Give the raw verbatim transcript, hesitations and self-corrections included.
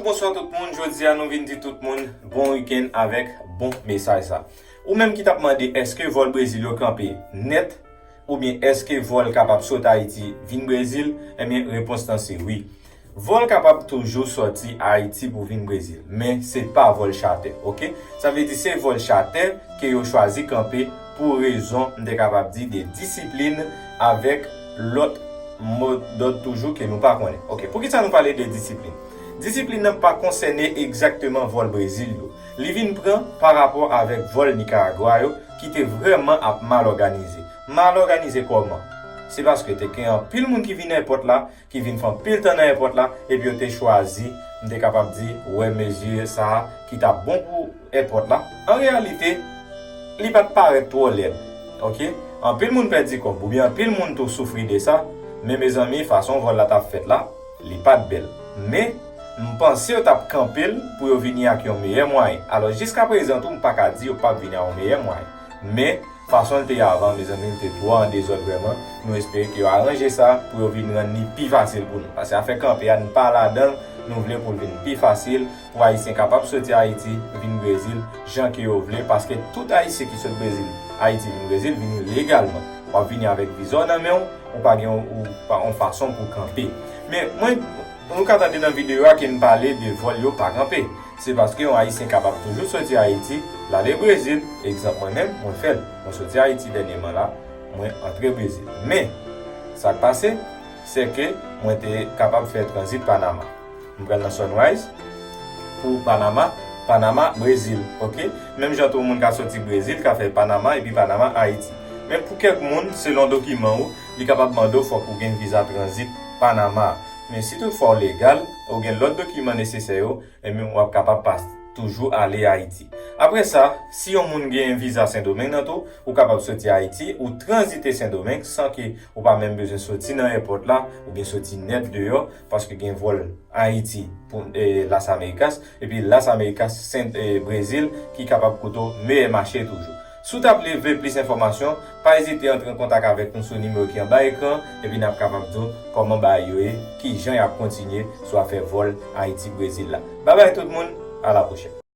Bonswa tout moun, jodi a nou vin di tout moun bon wikenn avèk bon mesaj sa. Ou menm ki t ap mande èske vòl Brezil yo kanpe nèt, oubyen èske vòl kapab sot Ayiti vin Brezil, ebyen repons lan se wi. Vòl kapab toujou sòti Ayiti pou vin Brezil, men se pa vòl chatè, oke? Sa vle di se vòl chatè ke yo chwazi kanpe pou rezon, m te kapab di, de disiplin avèk lòt modòd toujou ke nou pa konnen. Oke, poukisa nou pale de disiplin? Disiplin nan pa konsène egzakteman vòl Brezil yo. Li vin pran pa rapò avèk vòl Nikaragwa yo ki te vrèman ap mal òganize. Mal òganize kòman? Se paske te gen anpil moun ki vin èpòt la, ki vin fè anpil tan nan èpòt la, epi yo te chwazi, m te kapab di, wè mezi sa a ki t ap bon pou èpòt la. An reyalite, li pa t parèt twò lèd. Oke? Anpil moun pèdi kòb, oubyen anpil moun tou soufri de sa, men mezanmi, fason vòl la t ap fèt la, li pa t bèl. Men, m panse yo t ap kanpe l pou yo vini ak yon meyè mwayen. Alò, jiska prezan tou, m pa ka di yo p ap vini ak yon meyè mwayen. Men, fason l te ye avan, mezanmi, l te twò an dezòd vrèman. Nou espere ke yo aranje sa pou yo vin rann li pi fasil pou nou. Paske afè kanpe a, n pa ladan l, nou vle pou l vin pi fasil, pou Ayisyen kapab soti Ayiti, vin Brezil, jan ke yo vle, paske tout Ayisyen ki sot Brezil, Ayiti vin Brezil, vini legalman. W ap vini avèk viza w nan men w, ou pa gen ou, ou pa yon fason pou kanpe. Men, mwen, nou ka tande nan videyo a ke n pale de vòl yo pa kanpe. Se paske yon Ayisyen kapab toujou soti Ayiti, l ale Brezil. Egzanp, mwen menm, mwen fè l. Mwen soti Ayiti dènyèman la, mwen antre Brezil. Men, sa k pase, se ke mwen te kapab fè tranzit Panama. M pral nan Sunrise pou Panama, Panama, Brezil, oke? Menm jan tou moun ka soti Brezil, ka fè Panama, epi Panama, Ayiti. Men pou kèk moun, selon dokiman ou, li kapab mande w fòk ou gen viza tranzit Panama. Men si toutfwa w legal, ou gen lòt dokiman nesesè yo, ebyen w ap kapab pas toujou ale Ayiti. Apre sa, si yon moun gen viza Sendomeng nan tou, ou kapab soti Ayiti, ou tranzite Sendomeng san ke ou pa menm bezwen soti nan èpòt la, oubyen soti nèt deyò, paske gen vòl Ayiti pou, e, Las Americas, epi Las Americas, Sent, e, Brezil, ki kapab koute w meyè mache toujou. Si w ta vle vle plis enfòmasyon, pa ezite antre an kontak avèk nou sou nimewo ki anba ekran, epi n ap kapab di w kòman bagay yo ye, kijan y ap kontinye sou afè vòl Ayiti-Brezil la. Babay tout moun, a la pwochèn.